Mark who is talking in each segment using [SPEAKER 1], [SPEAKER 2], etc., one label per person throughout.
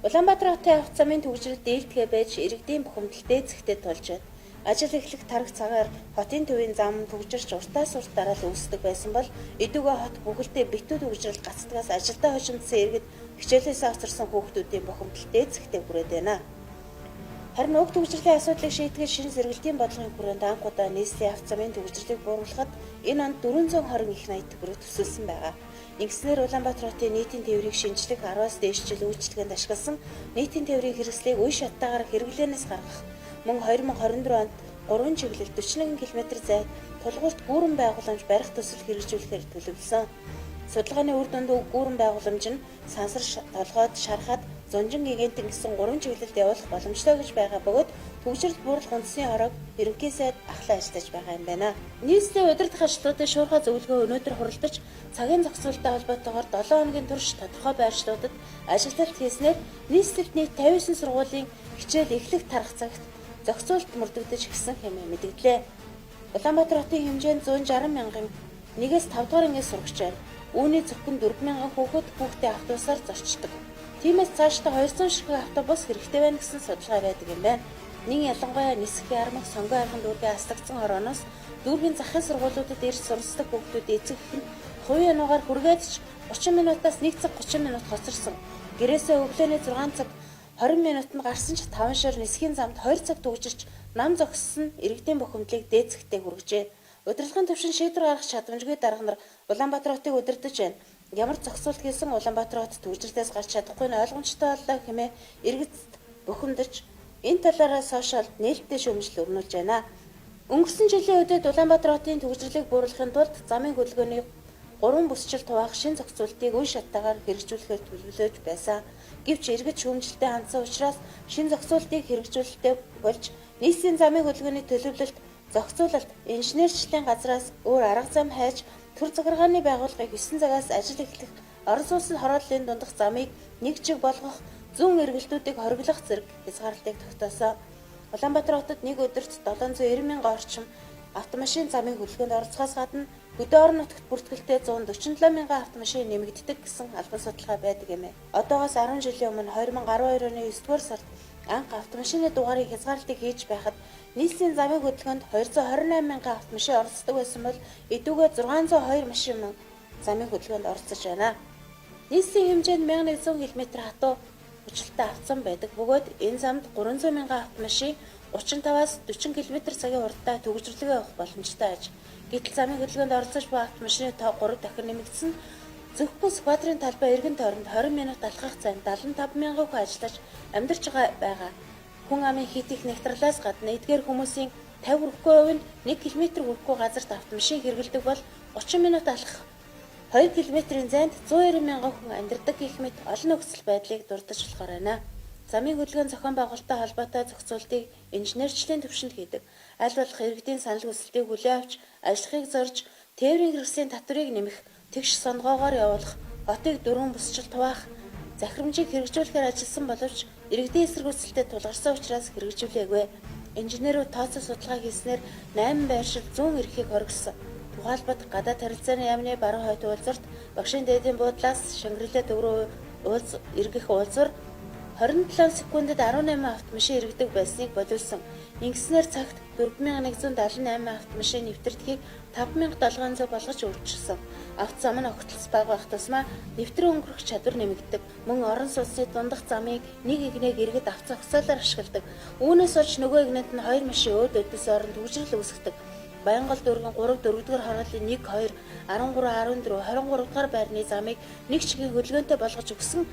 [SPEAKER 1] Улаанбаатар хотын авто замын түгжрэл дээлтгэ байж иргэдийн бухимдал дээдсэхтэй тулж байна. Ажил эхлэх тараг цагаар хотын төвийн зам түгжирч уртаас урт дараал үүсдэг байсан бол эдүүгээ хот бүхэлдээ битүү түгжрэл гацдгаас ажилдаа хожимдсан иргэд хичээлээсээ хоцорсон хүүхдүүдийн бухимдал дээдсэхтэй хүрээд байна. Харин уг түгжрэлийн асуудлыг шийтгэж шинэ сэргэлтийн бодлогын хүрээнд анх удаа нийслэлийн авто замын түгжрэлийг бууруулахад энэ онд 420 их 80 төгрөг төсөөлсөн байгаа. Ингэснээр Улаанбаатар хотын нийтийн тээврийг шинжлэх 10-аас дээш жил үйлчилгээнд ашигласан нийтийн тээврийн хэрэгслийг үе шаттайгаар хэрэглээнээс гаргах, мөн 2024 онд 3 чиглэлд 41 км зайд тулгуурт гүүрэн байгууламж барих төсөл хэрэгжүүлэхээр төлөвлөсөн. Судалгааны үр дүнд гүүрэн байгууламж нь сансар толгойд шарахад зунжин гигантэн гэсэн 3 чиглэлд явуулах боломжтой гэж байгаа бөгөөд түгжрэл буурлах үндэсний хороог ерөнхий сайд ахлан ажиллаж байгаа юм байна. Нийслэлийн удирдах ажлуудын шуурхай зөвлөгөө өнөөдөр хуралдаж цагийн зохицуулалттай холбоотойгоор 7 хоногийн турш тодорхой байршлуудад ажилталт хийснээр нийслэлд нийт 59 сургуулийн хичээл эхлэх тарах цагт зохицуулалт мөрдөгдөж гисэн хэмээн мэдэгдлээ. Улаанбаатар хотын хэмжээнд 160 мянган нэгээс 5 дугаар ангийн сурагч байна. Үүний зөвхөн 4 мянган хүүхэд хүүхдээ автобусаар зорчдог. Тиймээс цаашдаа 200 ширхэг автобус хэрэгтэй байна гэсэн судалгаа байдаг юм байна. Нин ялангуяа нисэх ярмаг, сонгон арган дүүргийн астагдсан хорооноос дүүргийн захын сургуулиудад ирж суралцдаг хүүхдүүд эцэг эх нь хувийн януугаар хүргээд ч 30 минутаас 1 цаг 30 минут хоцорсон. Гэрээсээ өглөөний 6 цаг 20 минутанд гарсан ч 5 шар нисхийн замд 2 цаг түгжирч нам зогссон нь иргэдийн бухимдлыг дээдсэхтэй хүргэжээ. Удирдлагын түвшин шийдвэр гаргах чадамжгүй дарга нар Улаанбаатар хотыг удирдах байна. Ямар зохицуулт хийсэн Улаанбаатар хот түгжрэлээс гарч чадахгүй нь ойлгомжтой боллоо хэмээн иргэд бухимдаж энэ талаараа сошиалд нээлттэй шүүмжил өрнүүлж байна. Өнгөрсөн жилийн үдээд Улаанбаатар хотын түгжрэлийг бууруулахын тулд замын хөдөлгөөний 3 бүсчил хуваах шинэ зохицуултыг үе шаттайгаар хэрэгжүүлэхээр төлөвлөж байсан. Гэвч иргэд шүүмжлэлтэй хандсан учраас шинэ зохицуултыг хэрэгжүүлэлтээ болж нийслэлийн замын хөдөлгөөний төлөвлөлт, зохицуулалт, инженерчлэлийн газраас өөр арга зам хайж төр захиргааны байгууллагыг 9 цагаас ажил эхлэх орон сууцны хорооллын дундах замыг нэг чиг болгох, зүүн эргэлтүүдийг хориглох зэрэг хязгаарлалтыг тогтоосон. Улаанбаатар хотод нэг өдөрт 790 мянган орчим автомашин замын хөдөлгөөнд оролцохоос гадна хөдөө орон нутагт бүртгэлтэй 147 мянган автомашин нэмэгддэг гэсэн албан судалгаа байдаг юм. Одоогоос 10 жилийн өмнө 2012 оны 9-р сард анх автомашины дугаарын хязгаарлалтыг хийж байхад нийслэлийн замын хөдөлгөөнд 228 мянган автомашин оролцдог байсан бол эдүүгээ 602 машин мөн замын хөдөлгөөнд оролцож байна. Нийслэлийн хэмжээнд 1100 км хатуу хүчлэлтэй авцсан байдаг бөгөөд энэ замд 300 мянган автомашин 35-аас 40 км цагийн хурдтай түгжрэрлэгээ явах боломжтой аж. Гэтэл замын хөдөлгөөнд оролцож буй автомашины тоо 3 дахин нэмэгдсэн. Зөвхөн Сүхбаатарын талбай эргэн тойронд 20 минут алхах зайд 75 мянган хүн ажиллаж амьдарч байгаа. Хүн амын хит их нягтралаас гадна эдгээр хүмүүсийн 50 хүрэхгүй хувь нь 1 км хүрэхгүй газарт автомашин хэрэглэдэг бол 30 минут алхах 2 км-ийн зайд 190 мянган хүн амьдардаг гэх мэт олон нөхцөл байдлыг дурдаж болохоор байна. Замын хөдөлгөөн зохион байгуулалттай холбоотой зохицуултыг инженерчлийн түвшинд хийдэг. Аль болох иргэдийн санал хүсэлтийг хүлээн авч, ажиллахыг зорж, тээврийн хэрэгслийн татварыг нэмэх, тэгш сонгоогоор явуулах, хотыг дөрвөн бүсчил хуваах захирамжийг хэрэгжүүлэхээр ажилласан боловч иргэдийн эсэргүүцэлтэй тулгарсан учраас хэрэгжүүлээгүй. Инженерүүд тооцоо судалгаа хийснээр 8 байршил зүүн эрхийг хоригдсон. Тухайлбал гадаад харилцааны яамны баруун хойд уулзварт багшийн дээдийн буудлаас Шангрила төв рүү уулз эргэх уулзвар 27 секундэд 18 автомашин эргэдэг байсныг болиулсан. Ингэснээр цагт 4178 автомашин нэвтэрдгийг 5700 болгож өөрчилсөн. Авто зам нь огтлц бага байх тусмаа нэвтрэн өнгөрөх чадвар нэмэгддэг. Мөн орон сууцны дундах замыг нэг эгнээг иргэд авто зогсоолоор ашигладаг. Үүнээс болж нөгөө эгнээнд нь хоёр машин өөд өдөөс орон түгжрэл үүсгэдэг. Баянгол дүүргийн 3 4-р хорооллын 1 2 13 14 23 дугаар байрны замыг нэг чигийн хөдөлгөөнтэй болгож өгсөн.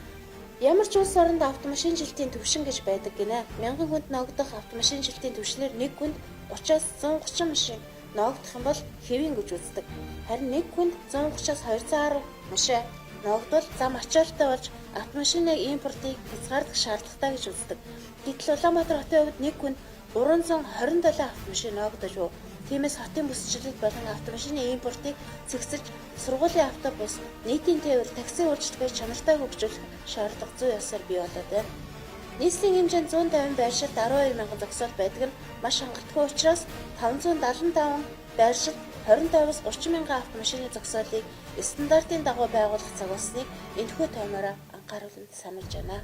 [SPEAKER 1] Ямар ч улс оронд автомашинжилтийн түвшин гэж байдаг гинэ. Мянган хүнд ноогдох автомашинжилтийн түвшнээр нэг хүнд 30-аас 130 машин ноогдох юм бол хэвийн гэж үздэг. Харин нэг хүнд 130-аас 210 машин ноогдвол зам ачаалттай болж автомашины импортыг хязгаарлах шаардлагатай гэж үздэг. Гэтэл Улаанбаатар хотын хувьд нэг хүнд 327 автомашин ноогдож буй. Тиймээс хотын бүсчлэл болон автомашины импортыг цэгцэлж сургуулийн автобус, нийтийн тээвэр, такси үйлчилгээг чанартай хөгжүүлэх шаардлага зүй ёсоор бий болоод байна. Нийслэлийн хэмжээнд 150 байршилд 12 мянган зогсоол байдаг нь маш хангалтгүй учраас 575 байршилд 25-аас 30 мянган автомашины зогсоолыг стандартын дагуу байгуулах цаг болсныг энэхүү тоймоороо анхааруулан сануулж байна.